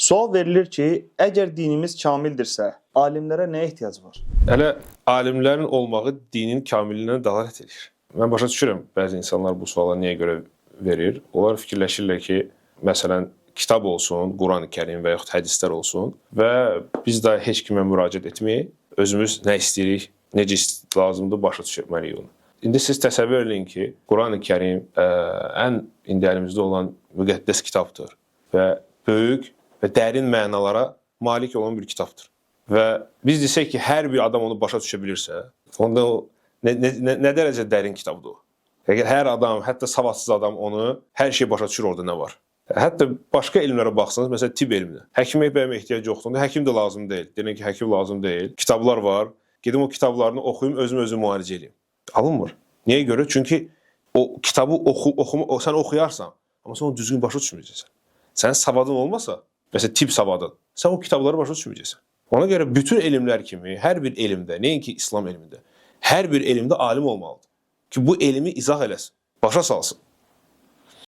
Sual verilir ki, əgər dinimiz kamildirsə, alimlərə nəyə ehtiyac var? Hələ alimlərin olmağı dinin kamilliyinə dəlalət edir. Mən başa düşürəm bəzi insanlar bu suala niyə görə verir. Onlar fikirləşirlər ki, məsələn, kitab olsun, Qurani-Kərim və yaxud hədislər olsun və biz də heç kimə müraciət etməyək, özümüz nə istəyirik, necə lazımdır başa düşməliyik onu. İndi siz təsəvvür eləyin ki, Qurani-Kərim ən indi əlimizdə olan müqəddəs kitabdır və böyük və dərin mənalara malik olan bir kitabdır. Və biz desək ki, hər bir adam onu başa düşə bilirsə, onda o nə dərəcə dərin kitabdır o. Əgər hər adam, hətta savadsız adam onu hər şey başa düşür orada nə var. Hətta başqa elmlərə baxsanız, məsələn tibb elminə. Həkimə bəyəm ehtiyac yoxdur. Onda həkim də lazım deyil. Deyirlər ki, həkim lazım deyil. Kitablar var. Gedim o kitablarını oxuyum, özüm özümü müalicə eləyim. Alınmır. Niyə görə? Çünki o kitabı oxu, oxuma, o, sən oxuyarsan, amma sən onu düzgün başa düşməyəcəksən. Sənin savadın olmasa, məsələn tibb savadın, sən o kitabları başa düşməyəcəksən. Ona görə bütün elmlər kimi, hər bir elmdə, nəinki İslam elmində, hər bir elmdə alim olmalıdır ki, bu elmi izah eləsin, başa salsın.